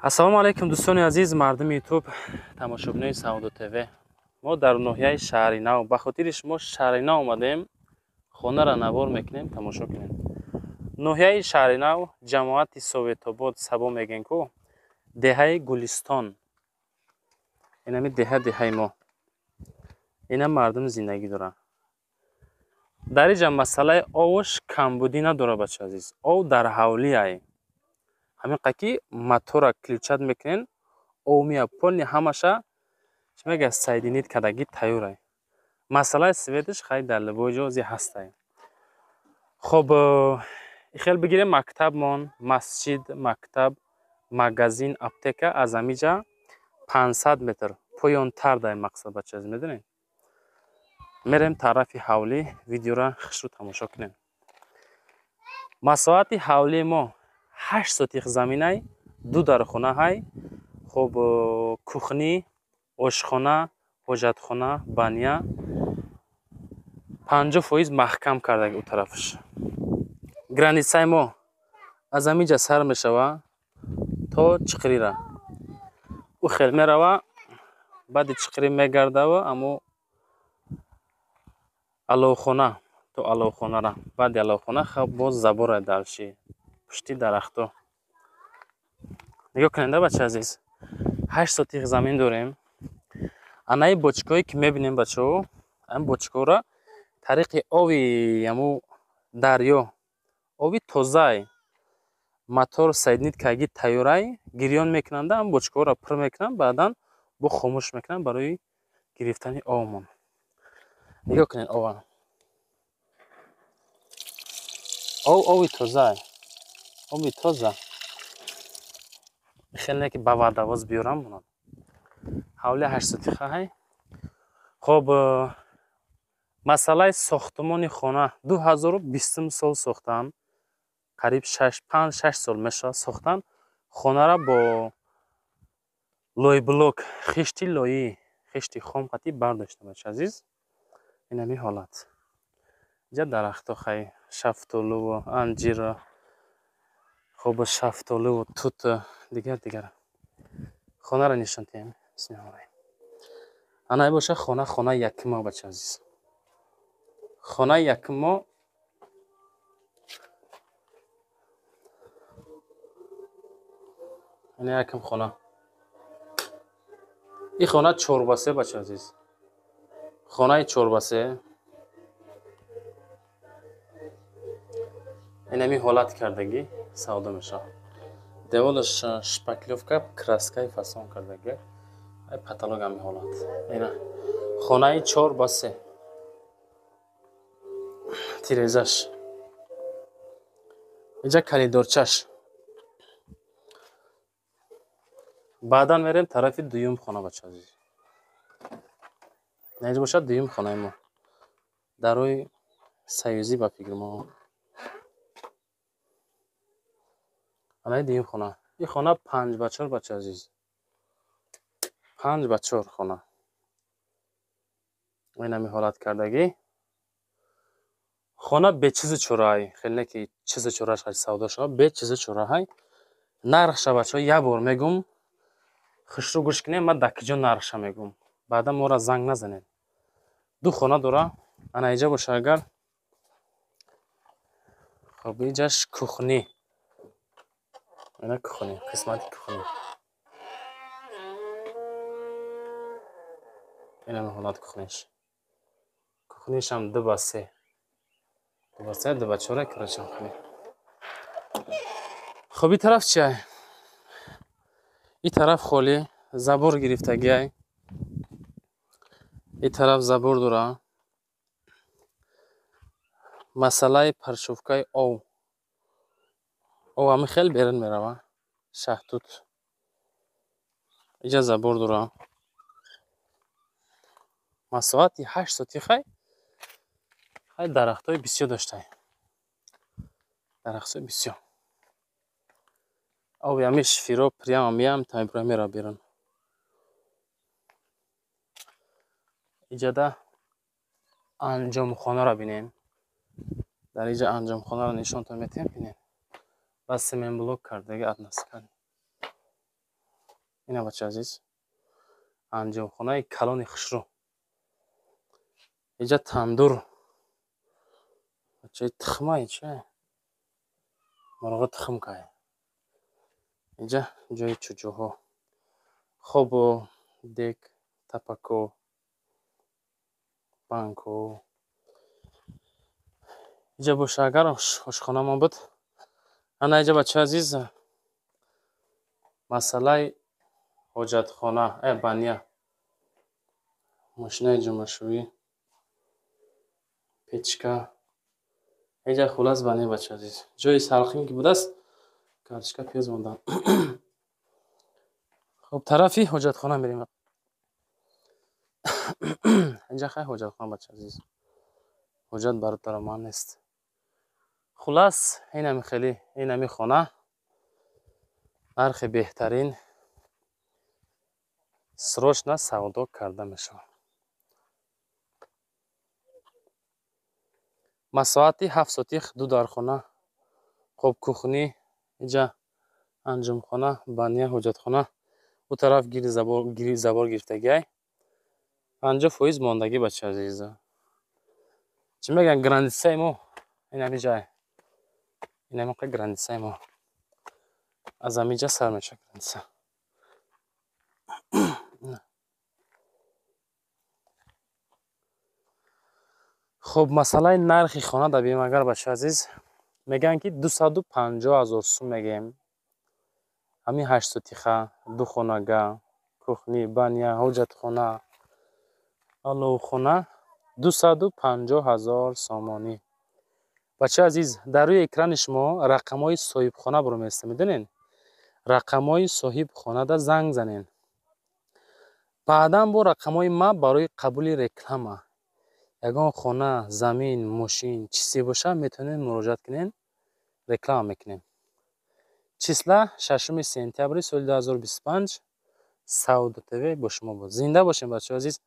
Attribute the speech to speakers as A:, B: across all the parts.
A: Ассалому алайкум, дӯстони азиз, мардуми Ютуб, тамошобинои Савдо ТВ. Мо дар ноҳияи Шаҳри Нав, ба хотири шумо Шаҳри Нав омадем, хонаро навор мекунем, тамошо кунем. Ноҳияи Шаҳри Нав, ҷамоати Советобод, сабо мегӯем ку, деҳаи Гулистон. Инами деҳа, деҳаи мо. Ина мардум зиндагӣ дорад. Дар инҷа масъалаи овош камбудӣ надорад, бача азиз. Ов дар ҳавлиай. Ҳамин қаки мотора включать мекунен, ов меяд, полный ҳамаша чӣ мегӯяд, соединить кардагӣ тайёрай. Масъалаи светаш хай дар любой ҷо зи ҳастай. Хоб, хел бигирем мактабмон, масҷид, мактаб, магазин, аптека аз ҳамиҷа 500 метр поёнтар дар мақсад, бача азиз, медонед? Мерем тарафи ҳавлӣ, видеора хушрӯ тамошо кунем. Масоҳати ҳавлии мо 8 сотих заминай, 2 дархона ҳай. Хоб, кухни, ошхона, ҳоҷатхона, баня 50% маҳкам кардаги ӯ тарафаш. Границаи мо аз ҳаминҷа сар мешава то Чиқирира. Ӯ хел мерава, баъди Чиқирӣ мегардава, аммо аловхона то аловхонара. Баъди аловхона хаб боз забора дальше пушти дарахто. Нигоҳ кунед, бача азиз, 8 сотих замин дорем. Анаи бочкое ки мебинем, бачаҳо, ҳамин бочкаҳоро тариқи ови ҳаму дарё, ови тозаи мотор соединить кардаги тайёрай, гирён мекунанда, ҳамин бочкаҳоро пур мекунанд, баъдан бо хомӯш мекунанд барои гирифтани обмон. Нигоҳ кунед ова. Ов ови тозаи. Оби тоза. Хеле не ки ба ваъдавоз биёрам монад. Ҳавли 8 сотиха ҳай. Хоб, масъалаи сохтмони хона 2020 сол сохтан, қариб 5-6 сол мешавад сохтан. Хонаро бо лойблок, хишти лоӣ, хишти хом қатӣ бардошта, бача азиз. Ин ҳамин ҳолат. Инҷа дарахто хай, шафтолуву анҷира, хоб, шафтолуву тут, дигар дигар. Хонаро нишон диҳем. Бисмиллоҳир. Ана боша хона, хонаи якум мо, бача азиз. Хонаи якум мо ина якум хона. Ин хона 4 ба 3, бача азиз. Хонаи 4 ба 3. Инами ҳолат кардагӣ савдо мешавад. Деволаш шпаклёвка, краскаи фасон кардагӣ. Ай потолок ҳами ҳолат. Ина хонаи 4 ба 3. Тирезаш. Инҷа коридорчаш. Баъдан мерем тарафи дуюм хона, бача азиз. Инҷа бошад дуюм хонаи мо. Дарои союзӣ ба фикри мо. Анаи дуюм хона. Ин хона 5 ба 4, бача азиз. 5 ба 4 хона. Ин ҳами ҳолат кардагӣ. Хона бечизу чораай. Хеле не ки чизу чорааш қати савдо шавад, бечизу чораҳай. Нархша, бачаҳо, як бор мегӯм, хушрӯ гӯш кунем, ман дар куҷо нархша мегӯм. Баъдан моро занг назанед. Ду хона дора. Ана инҷа боша агар. Хоб, инҷаш кухни. Ина кухни, қисмати кухни. Ина ҳолат кухниш. Кухнишам 2 ба 3. 2 ба 3, 2 ба 4, короче, кухни. Хоб, ин тараф чиай? Ин тараф холӣ, забор гирифтагиай. Ин тараф забор дора. Масъалаи паршовкаи ов. Ов ҳами хел берун мерава. Шаҳтут. Инҷа забор дора. Масоҳати 8 сотихай. Хай, дарахтҳои бисёр доштай. Дарахтҳои бисёр. Ови ҳами шифиро прямо меям, тамибра мера берун. Инҷада анҷомхонаро бинем. Дар инҷа анҷомхонаро нишонтон метиҳем, бинем. Ба семенблок кардаги односкатный. Ина, бача азиз, анҷомхонаи калони хушрӯ. Иҷа тандур, бачаи, тухмай чи мурғи тухм кай. Иҷа ҷои чӯҷоҳо. Хоб, дег, тапако, банко. Иҷа боша, агар ошхонамон буд. Ана иҷа, бачаи азиз, масъалаи ҳоҷатхона, баня, мошинаи ҷомашӯӣ, печка. Иҷа хуллас баня, бача азиз, ҷои салқин ки будааст, картошка, пиёз мондан. Хоб, тарафи ҳоҷатхона мерем. Инҷа хай ҳоҷатхона, бача азиз, ҳоҷат бародароман нест. Хуллас, инами хеле, инами хона, нархи беҳтарин, срочно савдо карда мешавад. Масоҳати 7 сотих, ду дархона, хоб, кухни, иҷа анҷомхона, баня, ҳоҷатхона. Ӯ тараф гири забор гирифтагиай, 50% мондагӣ, бача азиза. Чӣ мегӯянд, границаи мо инами ҷай, инамиқа границаи мо, аз ҳамиҷа сар мешавад граница. Хуб, масъалаи нархи хона дар бемагар, бача азиз, мегӯянд, ки 250 000 сум мегӯем. Ҳамин 8 сотиха, ду хонага, кухни, баня, ҳоҷатхона, оловхона, 250 000 сомонӣ. Бачаи азиз, дар рӯи экрани шумо рақамҳои соҳибхона бароместа, медонед, рақамҳои соҳибхонада занг занед. Баъдан бо рақамҳои ма барои қабули реклама, ягон хона, замин, мошин, чизе боша, метавонед муроҷиат кунед, реклама мекунем. Числа 6 сентябри соли 2025. Савдо ТВ бо шумо буд. Зинда бошем, бачаҳои азиз.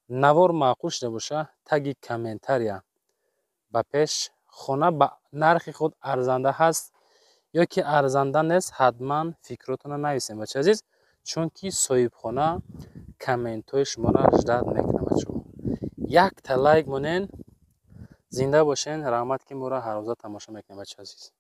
A: Навор маъқул шуда боша, таги комментария ба пеш, хона ба нархи худ арзанда ҳаст ё ки арзанда нест, ҳатман фикротонро нависем, бачаи азиз, чунки соҳибхона комментҳои шуморо ждать мекунад. Бачаҳо, якта лайк монен. Зинда бошен, раҳмат, ки моро ҳаррӯза тамошо мекунед, бачаи азиз.